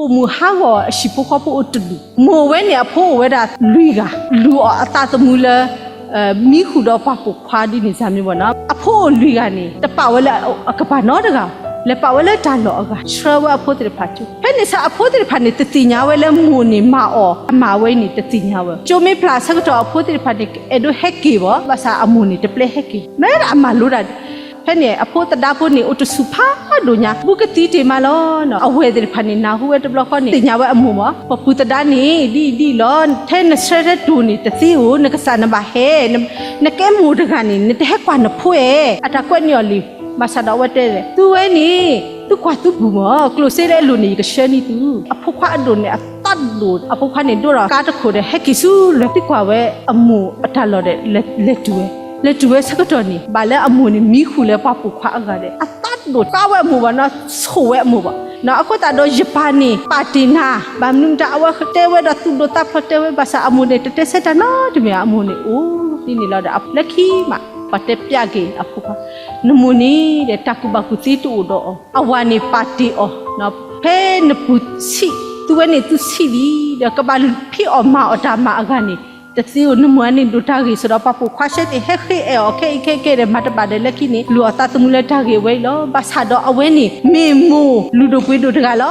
ပိာ်မုၣ်ဟးဂီၤအဟံၣ်ဖိဃီဖိအိၣ်တဒူၣ်, မိၢ်ဝဲန့ၣ် အဖိအိၣ်ဝဲဒၣ်လွံၢ်ဂၤ, လူၤအီၤအသးသမူလၢ မံဃုာ်ဒီးပှၤပိာ်ခွါဒ်န့ၣ် စၢ်မ့ၢ်ဘၣ်နီၤ. အဖိအိၣ်လွံၢ်ဂၤန့ၣ် တပာ်ဝဲလၢအကပၤနီတဂၤ, လဲၤပာ်ဝဲလၢတၢ်လီၢ်အဂၤ, ဆှၢဝဲအဖိသ့ၣ်တဖၣ်ကၠိ. ဖဲန့ၣ်ဆၢအဖိသ့ၣ်တဖၣ်န့ၣ် တသ့ၣ်ညါဝဲလၢမိၢ်န့ၣ်မၤအီၤ, အမၤဝဲန့ၣ် တသ့ၣ်ညါဝဲ. ကၠိမ့ၢ်ဖျါဆၢကတီၢ် အဖိသ့ၣ်တဖၣ်န့ၣ် အဲၣ်ဒိးဟဲက့ၤဘၣ်, ဘၣ်ဆၣ်အမိၢ်န့ၣ် တပျဲဟဲက့ၤ, မ့ၢ်ဒၣ်အမၤလိဒၣ် ဖဲန့ၣ် အဖိသဒါဖိန့ၣ် အိၣ်တဆူၣ်ဖးဒိၣ်ညါ, ဘူးကသံတ့ၢ်မးလီၤ. အဝဲၢ်သ့ၣ်တဖၣ်န့ၣ် နၢ်ဟူဝဲတဘျီဃီန့ၣ် သ့ၣ်ညါဝဲအမိၢ်မး, ပှၤပုၢ်သဒါန့ၣ် ဒ်အံၤဒ်အံၤလီၤ, ထဲနဆှၢထဲတိၢ်န့ၣ် တသ့ဧိၤ, နကစၢ်နဘၣ်ဟဲ, နကဲမိၢ်တဂၤန့ၣ် နတဟဲကွၢ်နဖိဧါ, အတၢ်ကွဲးန့ၢ်အီၤလံ. ဘၣ်ဆၣ်ဒီးအဝဲတဲ, သုဝဲန့ၣ် သုကွၢ်သုပုၢ်မး, ကျိၣ်စ့လၢအလိၤန့ၣ် ယကဆှၢန့ၢ်သု. အဖိခွါအဒိၣ်န့ၣ် အသးဒိၣ်, အဖိခွါန့ၣ် ဒိၣ်ဒီးကါတခိၣ်ဒီး ဟဲက့ၤဆူလဲၤ သံကွၢ်ဝဲအမိၢ်အတၢ်လီၢ်ဒီး လဲၤတုၤဝဲ, လဲၤတုၤဝဲဆၢကတီၢ်န့ၣ် ဘၣ်လၢအမိၢ်န့ၣ် မံဃုာ်လၢပှၤပိာ်ခွါအဂၤဒီး အသးဒိၣ်ကါဝဲအမိၢ်ဘၣ်နီၤ, ဆိၣ်ဝဲအမိၢ်ဘၣ်နီၤ. အဃိသတးဒီး ယပၢ်န့ၣ် ပာ်တ့ၢ်နၤ, ဘၣ်မနုၤတၢ် အဝဲတဲဝဲဒီးသူၣ်ဒိၣ်သးဖျိးတဲဝဲ, ဘၣ်ဆၣ်အမိၢ်န့ၣ် တတဲဆၢတၢ်နီတမံၤ, အမိၢ်န့ၣ်အိၣ်ဒ်န့ၣ်လီၤဒီး လၢခံမး ပှၤတဲပျးက့ၤအဖိခွါ, နမိၢ်န့ၣ်ဒီး တၢ်ကူၣ်ဘၣ်ကူၣ်သ့တအိၣ်ဒီးအီၤ, အဝၤန့ၣ်ပာ်တ့ၢ်အီၤ, ဖဲနပူၤဆံး, သုဝဲန့ၣ်သုဆံးလံ, ဒီးကဘၣ်ဖံးအီၣ်မၤအီၣ်တၢ်မၤအဂၤန့ၣ် တသ့ဧိၤ. နမိၢ်န့ၣ်ဒိၣ်တၢ်ဂ့ၢ် စ့ၢ်ဒီးပှၤပိာ်ခွါဆှၢန့ၣ် ဟဲဃ့အဲၣ်အီၤခဲအံၤခဲကဲဒီး မၤတဘၣ်ဒီး လၢခံန့ၣ် လူၤအီၤသးသမူလၢတၢ်ဂ့ၢ်အဝဲအံၤလီၤ. ဘၣ်ဆၣ်ဒီးအဝဲန့ၣ် မ့ၢ်မိၢ်လုၢ်ဒိၣ်ပှ့ၤဒိၣ်တဂၤလီၤ.